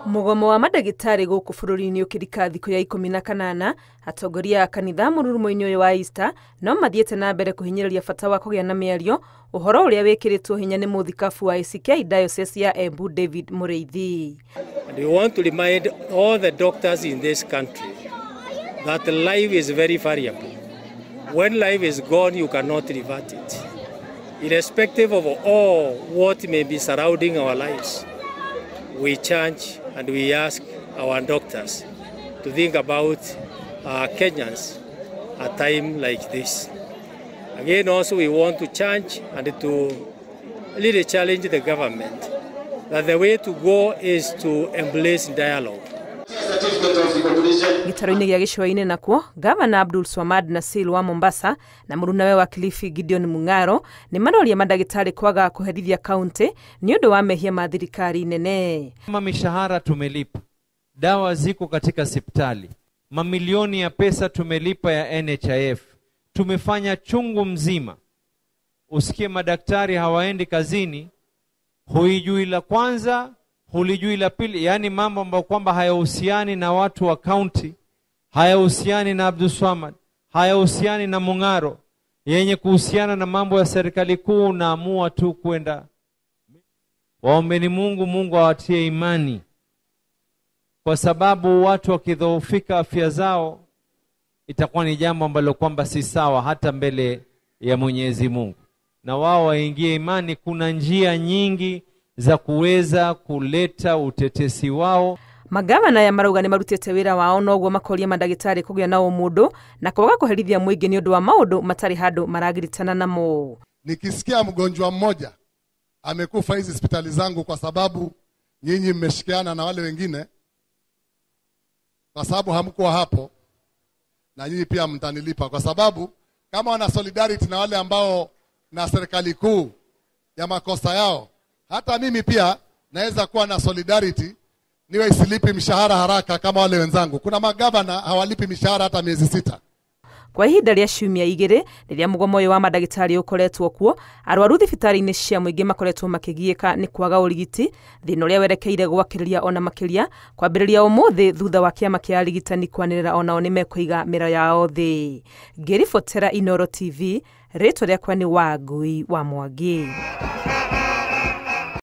Mũgomo wa mandagĩtarĩ gũkũ bũrũri-inĩ ũkĩrika thikũ ya 18, atongoria a kanitha mũrurumo-inĩ ũyũ wa Easter no mathiĩte na mbere kũhinyĩrĩria bata wa kũgĩa na mĩario, ũhoro ũrĩa wĩkĩrĩtwo hinya nĩ mũthikabu wa ACK Diocese ya Embu David Mũrĩithi. And we want to remind all the doctors in this country that life is very variable. When life is gone, you cannot revert it. Irrespective of all what may be surrounding our lives, we charge and we ask our doctors to think about Kenyans at a time like this. Again, also we want to charge and to really challenge the government that the way to go is to embrace dialogue. Gĩtarũ-inĩ gĩa gĩcũa-inĩ nakuo, Gavana Abdul Swamad Nassir wa Mombasa na mũrunawe wa Kilifi Gideon Mung'aro nĩ maroria mandagĩtarĩ kwaga kũherithia kaunti nĩ ũndũ wa mehia ma thirikari nene. Kama mishahara tumelipa, dawa ziko katika hospitali, mamilioni ya pesa tumelipa ya NHIF, tumefanya chungu mzima. Usikie madaktari hawaendi kazini, huijui la kwanza, hulijui la pili, yani mambo ambayo kwamba hayahusiani na watu wa kaunti, hayahusiani na Abdul Swamad, hayahusiani na Mung'aro, yenye kuhusiana na mambo ya serikali kuu, naamua tu kwenda. Waombeni Mungu, Mungu awatie imani, kwa sababu watu wakidhoofika afya zao itakuwa ni jambo ambalo kwamba si sawa hata mbele ya Mwenyezi Mungu. Na wao waingie imani, kuna njia nyingi za kuweza kuleta utetesi wao. Magavana ya marauga nĩ marutĩte wĩra wao noguo makoria mandagĩtarĩ kũgĩa na ũmũndũ na kwaga kũherithia mũingĩ nĩ ũndũ wa maũndũ matarĩ handũ maragiritana namo. Nikisikia mgonjwa mmoja amekufa hizi hospitali zangu kwa sababu nyinyi mmeshikiana na wale wengine, kwa sababu hamkuwa hapo, na nyinyi pia mtanilipa, kwa sababu kama wana solidarity na wale ambao na serikali kuu ya makosa yao, hata mimi pia naweza kuwa na solidarity, niwe isilipi mshahara haraka kama wale wenzangu. Kuna magavana hawalipi mishahara hata miezi 6. Kwa ihinda rĩa ciumia 2 rĩrĩa mũgomo ũyũ wa mandagĩtarĩ ũkoretwo kuo, arwaru thibitarĩ-inĩ cia mũingĩ makoretwo makĩgiĩka nĩ kwaga ũrigiti, thĩna ũrĩa werekeire gwakĩrĩria ona makĩria kwambĩrĩria ũmũthĩ thutha wa kĩama kĩa arigitani kwanĩrĩra onao nĩ mekũiga mĩro yao thĩ. Ngĩribotera Inooro TV, rĩtwa rĩakwa nĩ Wangui wa Mwangi.